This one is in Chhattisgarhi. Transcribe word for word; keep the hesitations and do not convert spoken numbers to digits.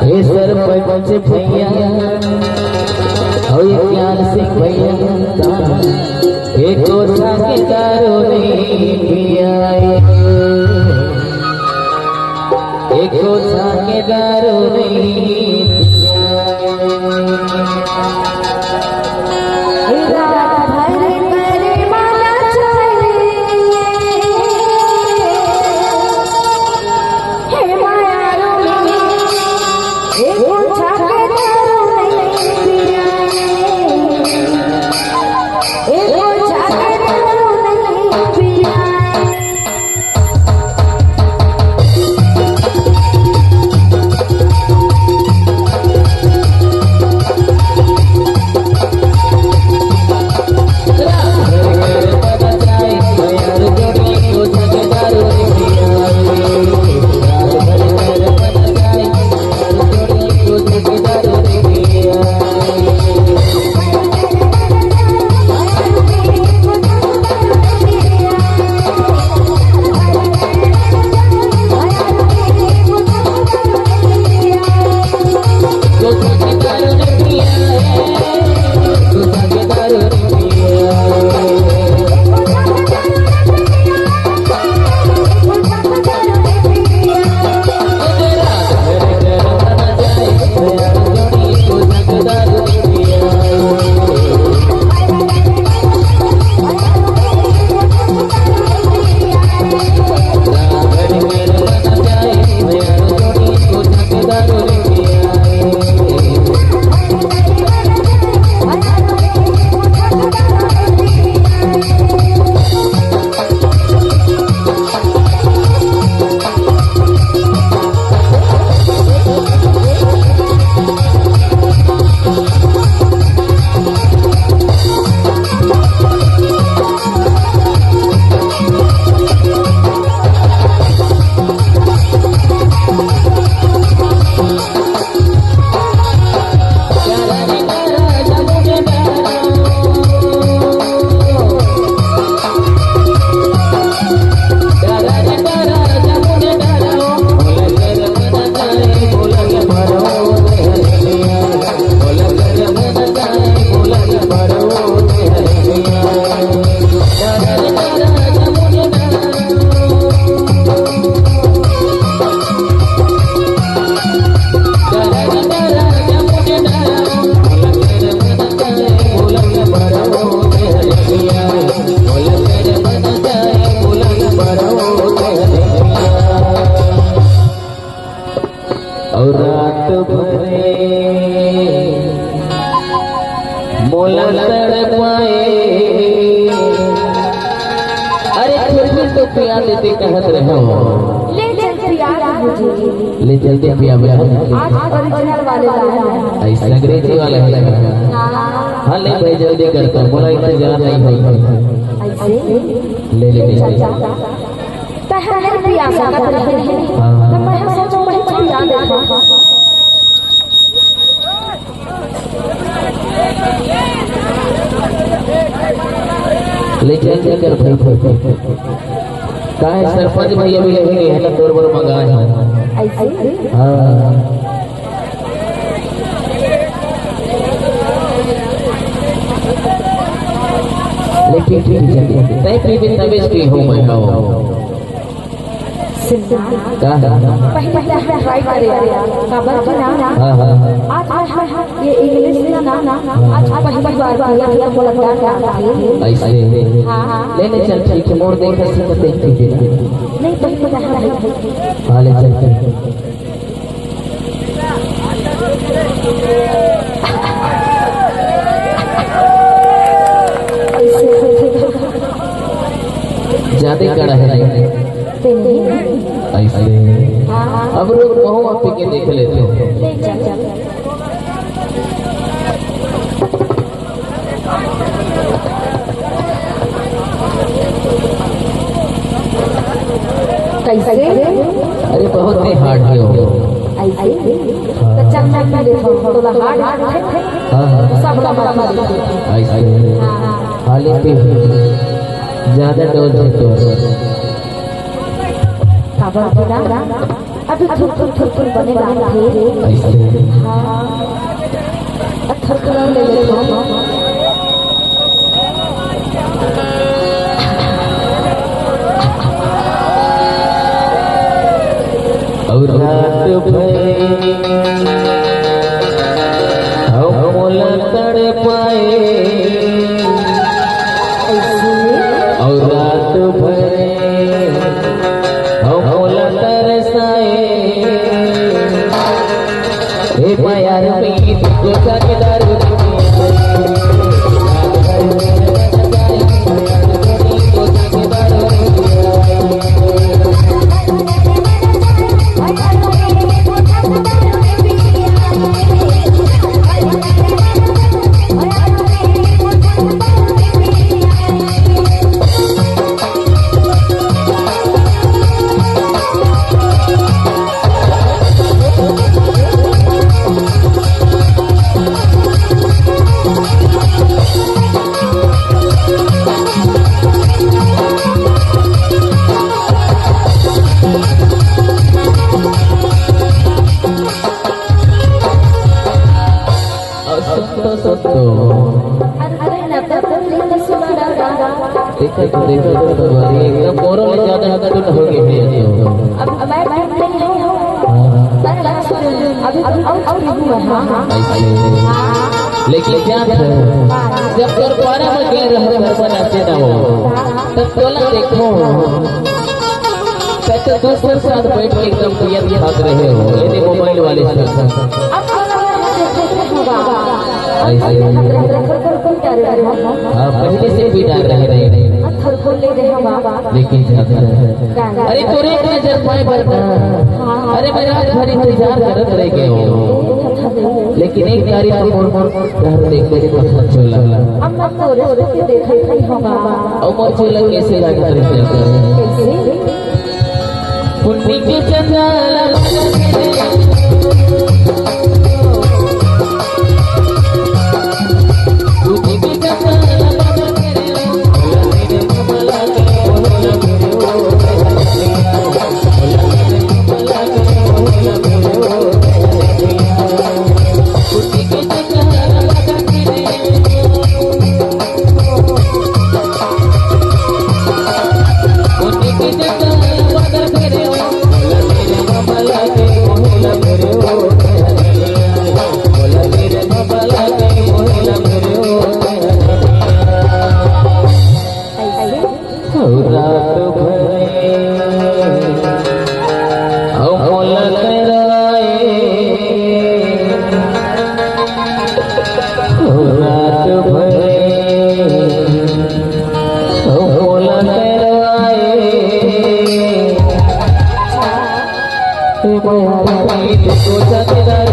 हे सरपंच भैया, अउ ये ज्ञान सिंह भैया, एको छाके दारू नहीं पियाए, एको छाके दारू नहीं पियाए। रात भर करे वाला चाहिए। हे माया रो, एगो छाके दारू नहीं पियाए, एगो छाके दारू नहीं पियाए। अउ रात भरे मोला तड़पाए। अरे, फिर भी तो पिया देते कहत रहे हो। ले चल पिया दे मुझे। ले चल दे पिया दे। आज original वाले लाए हैं। ऐसा अंग्रेजी वाला है लगा। हाँ। हाँ, ले भाई, जल्दी करता हूँ, मोला इंतजार नहीं होता। ऐसे? ले, ले, ले, ले। चाचा, तैं ह नइ पिया सकत रहे। हाँ। त मैं ह सोचों, मैं पिया देथों। ले चल, चल कर भाई, भाई, भाई। काहे सरपंच भैया भी लेके गए हैं ना, तोर बर मंगाए हैं। ऐसे? हाँ। लेकिन ठीक है, तैं पीबे तबे पीहूँ मैं, हाँ। सुन ना। का है? पहले तो हम try करे, काबर कि ना, हाँ, हाँ। आज मैं, हाँ, ये English में ना, आज पहली बार बोला था, तो बोला था, ऐसे? हाँ, हाँ। ले, ले, चल, ठीक है, मोर देखा से तो देख लीजिए। नहीं, पहले तो हम, हाँ, ले, चल, ठीक है। ज्यादा कड़ा है। ऐसे। अब रुक, महूँ आप पी के देख लेथों। कैसे? अरे, बहुत ही hard है वो। ऐसे? हाँ। तो चल, मैं पी लेथों, थोड़ा hard है। हाँ, हाँ। सब ला मत पी। ऐसे। हाँ, हाँ। हाले पे ज्यादा dose है तो। अभी थुरथुर थुरथुर बने लागथे। अइसे। हाँ। अब थुरथुर ले लेथों। अउ रात भर अउ मोला तड़पाए। अउ रात भर अउ मोला तरसाए। ए मयार मीत को जाके दारू अउ सुन तो, सुन तो। अरे, अरे, ना तो, तो, तो, तो, सुना ना, ना। देखो तो, देखो तो, अरे, एकदम मोरो ले ज्यादा हद हो गई है ये तो। अब, अब मैं, मैं नहीं हूँ। हाँ। अरे, अभी, अभी, अभी, अभी हुआ, हाँ, हाँ। ऐसे। हाँ। लेकिन क्या था? हाँ। जब तोर पारा में गए रहो, घर पर नाचे ना हो, हाँ। तब तोला देखो। शायद तो दोस्त के साथ बैठ के एकदम पियत खात रहे हो, ये मोबाइल वाले से। अब तो लगा है, देखो, देखो, होगा। ऐसे। अब खतरे, खतरे, खतरे, खतरे, खतरे, खतरे, हाँ, पहले से पी डाल रहे थे। अब थर खोल ले रहे हो, बाबा। लेकिन जाता है। अरे, तोरे एक नजर पाए बरना। हाँ, हाँ। अरे, मैं रात भर इंतजार करत रह गए हो। लेकिन एक तारीफ तो मोर, मोर, यार, देख, देख, पसंद चला। अब मैं तोरे से देखे नहीं हो, बाबा। और मोर चला कैसे लागत रह गया? कैसे? पुन्नी के चंदा लगा के रे। पुन्नी के चंदा लगा के रे। अउ रात भर अउ मोला कराए, अउ रात भर अउ मोला कराए। ए मोर प्रीत को जगदा